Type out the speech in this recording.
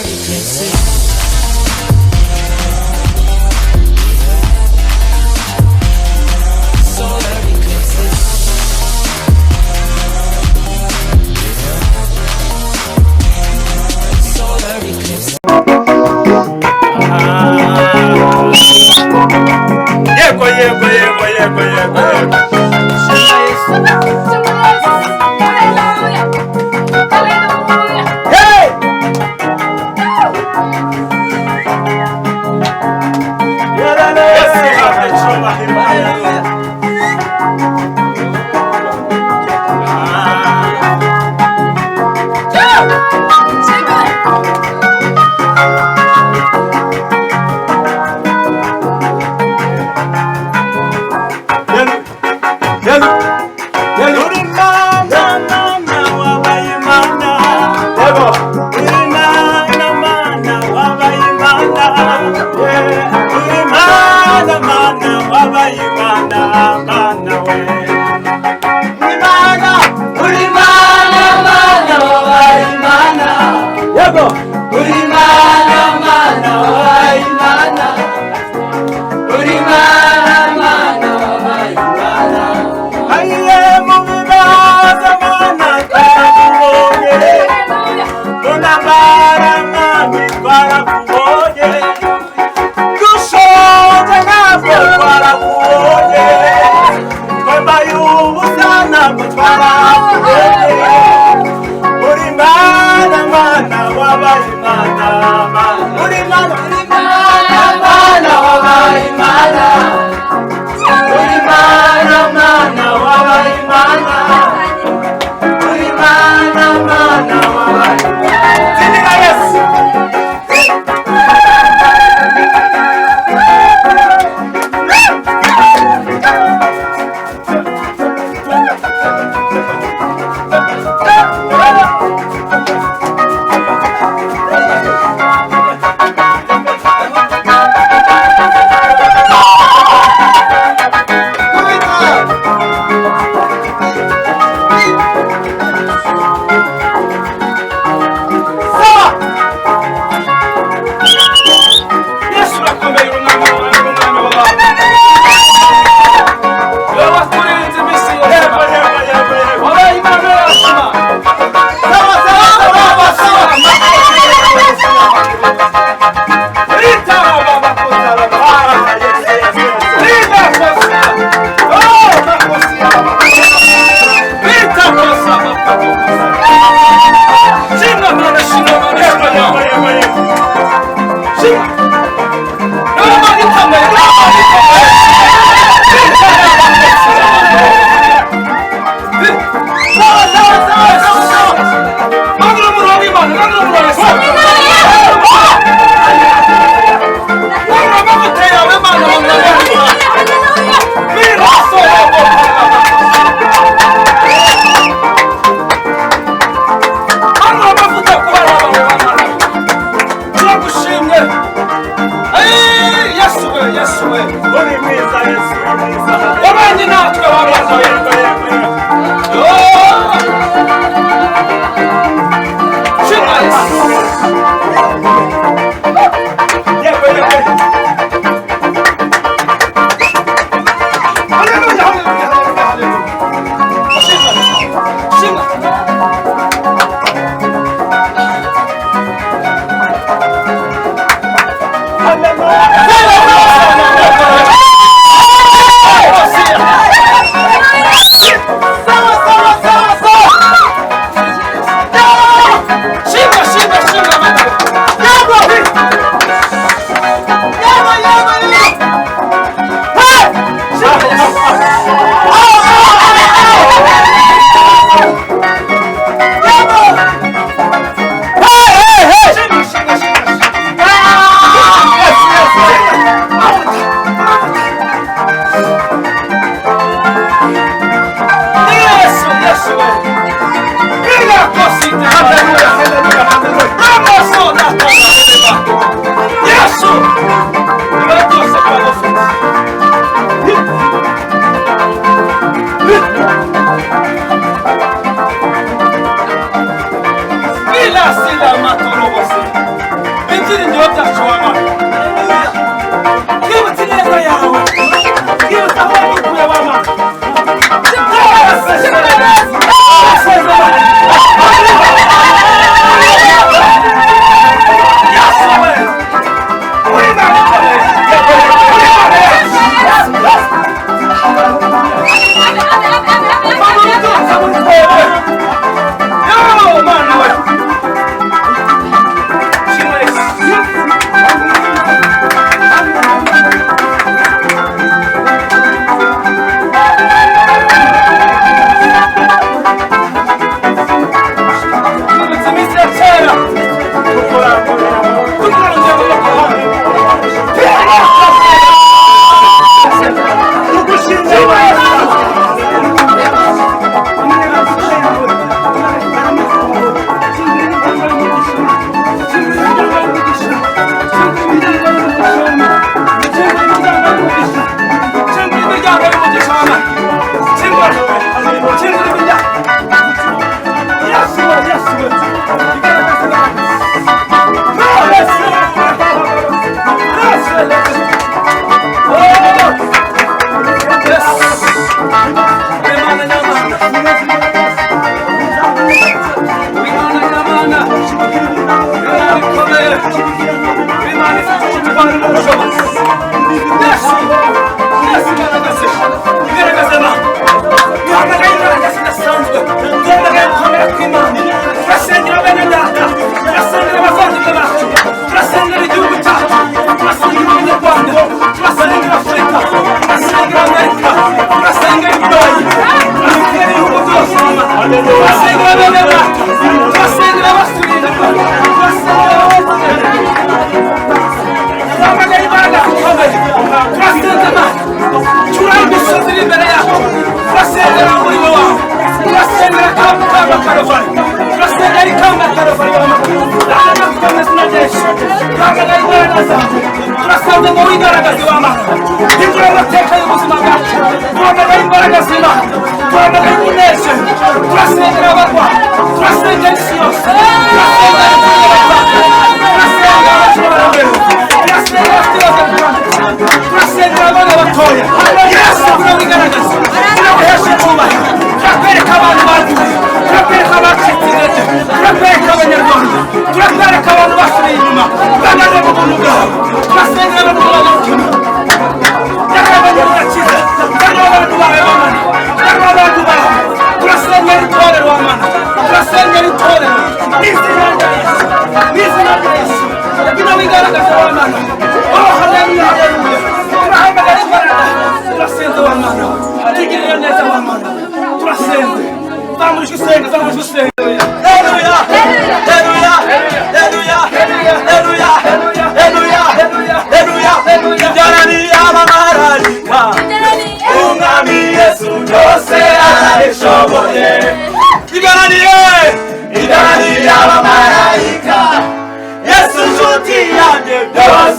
Solar eclipses. Solar eclipses. Solar eclipses. Yego, yego, yego, yego, yego, yego. Hey! Yesu ahabwe icyubahiro. Yelu, yelu, yelu. Uri mana mana wabaye mana. Yego. Uri mana mana wabaye mana. Yeah. Uri mana mana wabaye mana mana we. Uri mana, Uri mana mana wabaye mana. Yego. Uri mana mana wabaye mana. Uri mana mana wabaye mana. Ayiye mu bibazo mana twarakubonye. Mu ntambara mwami twarakubonye. Dushonje ntabwo twarakubonye. Twambaye ubusa ntabwo twarakubonye. Uri mana mana wabaye mana mana. Uri mana Uri mana mana wabaye mana. Uri mana mana wabaye mana. Uri mana mana wabaye mana. Tindira Yesu. Sawa. Yesu urakomeye, uri umwami w'abami, uri umwami w'abami. Wowe waturinze iminsi yose. Yego, yego, yego, yego. Wabaye Imana yacu, Imana. Sawa, sawa, sawa, sawa. Rita, baba, kota, baba. Ah, yes, yes, yes. Rita, kosa. Oh, makosi, baba. Rita, kosa, baba, kosa. Shimwa, mana, shimwa, mana, Yego, shimwa. yego, yego, yego. Shimwa. Rama, rita, me, rama, rita, me. Rita, rama, kosa, baba. Sawa, sawa, sawa, sawa, sawa. Mandro murobi, mana, mandro murobi, sawa. Turasengera bene data, turasengera abasubiye inyuma, turasengera abasubiye. Turamagana imbaraga zikomeye, turasenga Imana, turaha imisozi iri imbere yacu, turasengera umurimo wawe, turasengera kamba kamba Karuvari, turasengera ikamba Karuvari wawe, turamagana izina rya Yesu, turamagana imbaraga zawe, turasenga ngo wigaragaze wa Mana, hindura amateka y'ubuzima bwacu, turamagana imbaraga z'Imana, turamagana umunezero, turasengera abarwayi, turasengera isi yose, turasengera turasengera abashobora, turasengera abafite ibibazo bitandukanye, turasengera abana batoya. Yesu, turabigaragaza, turaguhesha icyubahiro, turakwereka abantu baguye, turakwereka abacitse intege, turakwereka Abanyarwanda, turakwereka abantu basubiye inyuma bagaze mu buntu bwawe, turasengera abantu b'abakene, y'abanyamugakiza, bariho abantu bawe bamana, bariho abantu bawe, turasengera itorero wamana, turasengera itorero n'izina rya Yesu, n'izina rya Yesu, ngwino wigaragaze wamana. Oh, haleluya, haleluya! Turahamagara imbaraga, turasenze wamana, tugirire neza wamana, turasenze. Zamura ijwi usenge, zamura ijwi usenge. Haleluya! Haleluya! Haleluya! Haleluya! Haleluya! Haleluya! Ibyananiye abamarayika, Umwami Yesu byose arabishoboye. Ibyananiye, ibyananiye abamarayika, Yesu nshuti yanjye byose.